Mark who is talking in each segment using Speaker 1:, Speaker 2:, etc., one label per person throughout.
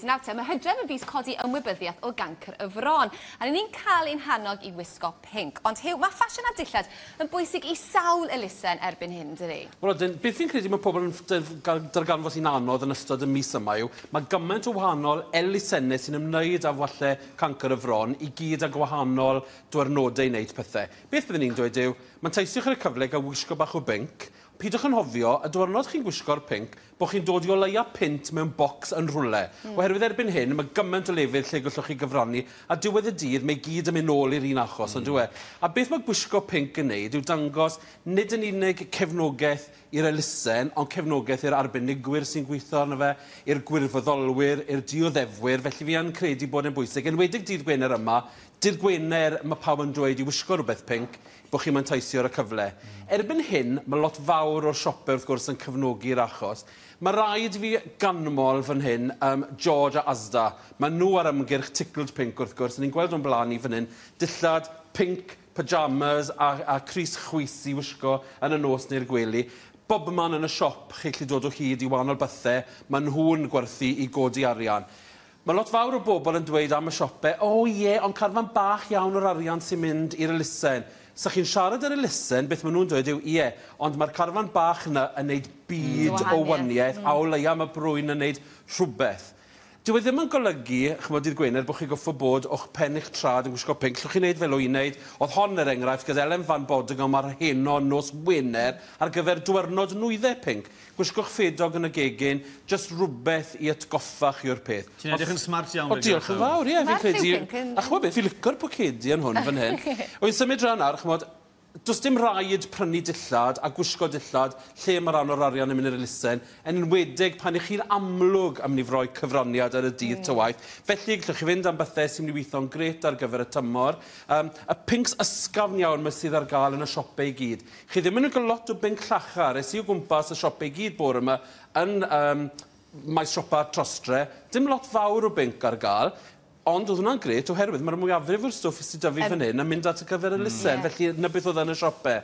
Speaker 1: Nawr te, mae Hydref yn fis codi ymwybyddiaeth o gancr y fron, a ry'n ni'n cael ein hannog i wisgo pinc. Ond Huw, mae ffasiwn a dillad yn bwysig i sawl elusen erbyn hyn, dydi?
Speaker 2: Wel ydyn, beth fi'n credu mae pobl yn darganfod sy'n anodd yn ystod y mis yma yw, mae gymaint o wahanol elusennau sy'n ymwneud â falle cancr y fron, i gyd â gwahanol dwyrnodau i wneud pethau. Beth byddwn i'n dweud yw, manteisiwch ar y cyfle i gael wisgo bach o binc, pidwch yn hofio, y diwrnod chi'n gwisgo'r pinc, bod chi'n dod i o leia punt mewn bocs yn rhywle. Oherwydd erbyn hyn, mae gymaint o lefydd lle gallwch chi gyfrannu, a diwedd y dydd, mae gyd yn mynd nôl i'r un achos, on'd yw e? A beth mae gwisgo pinc yn neud yw dangos nid yn unig cefnogaeth i'r elusen, ond cefnogaeth i'r arbenigwyr sy'n gweithio arno fe, i'r gwirfoddolwyr, i'r dioddefwyr, felly fi yn credu bod e'n bwysig, enwedig dydd Gwener yma, dydd Gwener mae pawb yn dweud i wisgo rhywbeth pinc, bod chi'n manteisio ar y cyfle. Erbyn hyn, mae lot fawr o'r siopau wrth gwrs yn cefnogi'r achos. Mae rhaid i fi ganmol fan hyn George a Asda. Mae nhw ar ymgyrch Tickled Pink wrth gwrs, a ni'n gweld o'n blaen ni fan hyn, dillad pink, pyjamas a crys chwys i wisgo yn y nos neu'r gwely. Bob man yn y siop chi'n gallu dod o hyd i wahanol bethau, maen nhw'n gwerthu i godi arian. Mae lot fawr o bobl yn dweud am y siopau, o ie, ond carfan bach iawn o'r arian sy'n mynd i'r elusen. Sa chi'n siarad yr elusen, beth maen nhw'n dweud yw, ie, ond mae'r carfan bach yna yn neud byd o waniaeth, a o leia mae brwyn yn neud rhywbeth. Dyw e ddim yn golygu, ch'mod, dydd Gwener, bod chi'n goffo bod o'ch pen i'ch trad yn gwisgo pinc. Llwch chi wneud fel o'n i'n wneud. Oedd hon, er enghraifft, gyda Elen van Bodegom ar heno nos Wener ar gyfer diwrnod nwyddau pinc. Gwisgwch ffedog yn y gegin, jyst rhywbeth i atgoffa chi o'r peth.
Speaker 3: Ti'n edrych yn smart iawn.
Speaker 2: O, diolch yn fawr, ie, fi'n credu. A ch'mod beth, fi'n licio'r pocedi yn hwn fan hyn. Wy'n symud draw nawr, ch'mod, does dim rhaid prynu dillad a gwisgo dillad lle mae rhan o'r arian yn mynd i'r elusen, yn enwedig pan ych chi'n amlwg am mynd i roi cyfraniad ar y dydd ta waeth. Felly, gallwch chi fynd am bethau sy'n mynd i weithio'n grêt ar gyfer y tymor. Y pincs ysgafn iawn 'ma sydd ar gael yn y siopau i gyd. Chi ddim yn cael lot o binc llachar. Es i o gwmpas y siopau i gyd bore yma yn maes siopa Trostre. Dim lot fawr o binc ar gael. Ond oedd hwnna'n grêt oherwydd mae'r mwyafrif o'r stwff sydd 'da fi fan hyn yn mynd at y gyfer elusen, felly 'na beth oedd yn y siopau.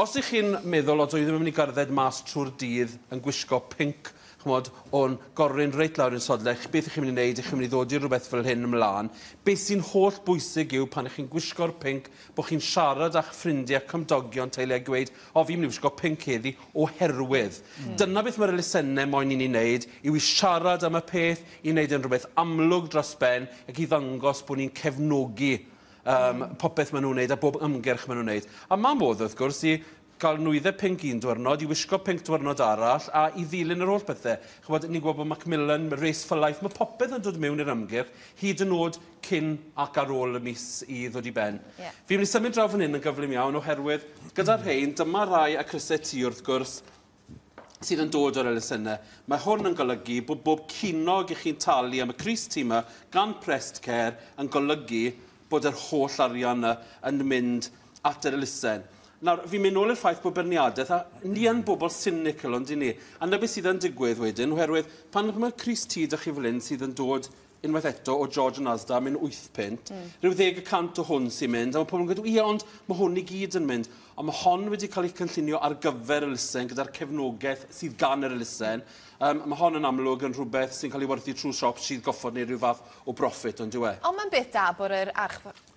Speaker 2: Os ych chi'n meddwl, o, dwi ddim yn mynd i gerdded mas trwy'r dydd yn gwisgo pinc, ch'mod, o'n gorun reit lawr i'n sodle, beth ych chi'n mynd i wneud, ych chi'n mynd i ddod i rhywbeth fel hyn ymlaen. Beth sy'n holl bwysig yw pan ych chi'n gwisgo'r pinc, bod chi'n siarad â'ch ffrindiau, cymdogion, teulu a gweud, o, fi'n mynd i wisgo pinc heddi oherwydd. Dyna beth mae'r elusennau moyn i ni wneud, yw i siarad am y peth, i wneud yn rhywbeth amlwg dros ben ac i ddangos bod ni'n cefnogi popeth maen nhw'n wneud a bob ymgyrch maen nhw'n wneud. A mae modd, wrth gwrs, i gael nwyddau pinc un diwrnod, i wisgo pinc diwrnod arall a i ddilyn yr holl bethau. Ch'mod, ni'n gwybod bod Macmillan, Race for Life, mae popeth yn dod mewn i'r ymgyrch, hyd yn oed cyn ac ar ôl y mis i ddod i ben. Fi'n mynd i symud draw fan hyn yn gyflym iawn oherwydd gyda'r rhain, dyma rai a crysau T wrth gwrs, sydd yn dod o'r elusennau. Mae hwn yn golygu bod bob ceiniog i chi'n talu am y crys T yma gan Prest Care yn golygu bod yr holl arian yna yn mynd at yr elusen. Nawr, fi'n mynd nôl i'r ffaith bod beirniadaeth, a ni yn bobl cynical, ond i ni. A 'na beth sydd yn digwydd wedyn, oherwydd pan mae crys T 'da chi fel hyn sydd yn dod unwaith eto o George and Asda am un 8 punt, rhyw 10% o hwn sy'n mynd, a mae pobl yn gweud, ie, ond mae hwn i gyd yn mynd. Ond mae hon wedi cael ei cynllunio ar gyfer elusen gyda'r cefnogaeth sydd gan yr elusen. Mae hon yn amlwg yn rhywbeth sy'n cael ei werthu trwy siop sydd goffod neu rhyw fath o profit, ond dyw e.
Speaker 1: Ond mae'n beth da bod yr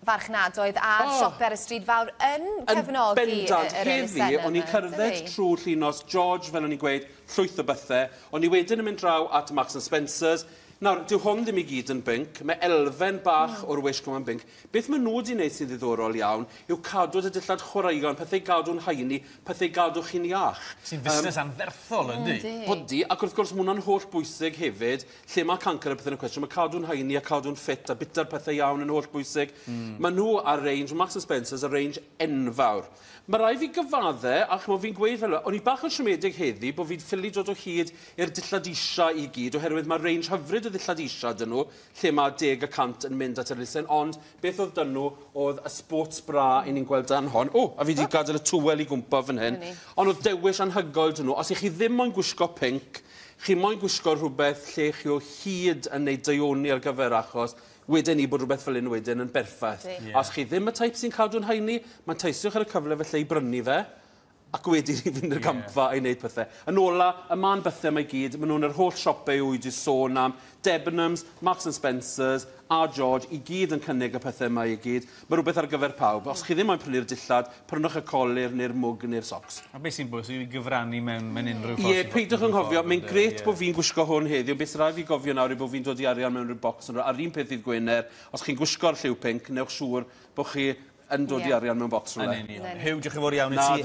Speaker 1: farchnadoedd a'r siopau ar y stryd fawr yn cefnogi
Speaker 2: bendant,
Speaker 1: yr
Speaker 2: heddi,
Speaker 1: elusennau
Speaker 2: o'n i'n
Speaker 1: yma,
Speaker 2: cerdded
Speaker 1: dydi?
Speaker 2: trwy Llinos George, fel o'n i'n gweud, llwyth o bethau. O'n i wedyn yn mynd draw at Marks and Spencer's. Nawr, dyw hwn ddim i gyd yn binc. Mae elfen bach o'r wisg yma'n binc. Beth maen nhw wedi wneud sy'n ddiddorol iawn yw cadw y dillad chwaraeon, pethau gadw'n heini, pethau gadw chi'n iach.
Speaker 3: Sy'n fusnes anferthol, yndi?
Speaker 1: Yndi.
Speaker 2: Yndi, ac wrth gwrs mae hwnna'n holl bwysig hefyd, lle mae cancr a pethau'n y cwestiwn, mae cadw'n heini a cadw'n ffit a bita'r pethau iawn yn holl bwysig. Maen nhw ar range, Marks and Spencer's ar range enfawr. Mae rhaid fi gyfadde, a ch'mod fi'n gweud fel, o'n i bach yn siomedig heddi bod fi'n ffili dod o hyd i'r dillad isa i gyd, oherwydd mae range hyfryd o ddillad isa 'dyn nhw, lle mae 10% yn mynd at yr elusen, ond beth oedd 'dyn nhw oedd y sports bra i ni'n gweld dan hon. O, a fi wedi gadael y tywel i gwmpa fan hyn.
Speaker 1: Fyny.
Speaker 2: Ond oedd dewis anhygoel 'dyn nhw. Os ych chi ddim moyn gwisgo pinc, chi moyn gwisgo rhywbeth lle chi o hyd yn neud daioni ar gyfer achos, wedyn ni bod rhywbeth fel hyn wedyn yn berffaith.
Speaker 1: Yndi.
Speaker 2: Os chi ddim y type sy'n cadw'n heini, manteisiwch ar y cyfle felly i brynu fe, Ac wedyn i fynd i'r gampfa i wneud pethau. Yn ola, y man bethau mae gyd, maen nhw'n yr holl siopau wyt ti sôn am, Debenhams, Marks and Spencers, a George, i gyd yn cynnig y pethau yma i gyd. Mae rhywbeth ar gyfer pawb. Os chi ddim moyn prynu'r dillad, prynwch y colur neu'r mwg neu'r socks.
Speaker 3: A beth sy'n bwysig yw i gyfrannu mewn unrhyw ffordd.
Speaker 2: Ie, peidiwch anghofio, mae'n grêt bod fi'n gwisgo hwn heddiw. Beth sy'n rhaid fi gofio nawr yw bod fi'n dod i arian mewn rhyw bocs. A'r un peth ddydd Gwener, os chi'n gwisgo'r lliw pinc, newch siŵr bod chi yn dod i arian mewn bocs rhywle.
Speaker 3: Yn union. Huw, diolch yn fawr iawn i ti.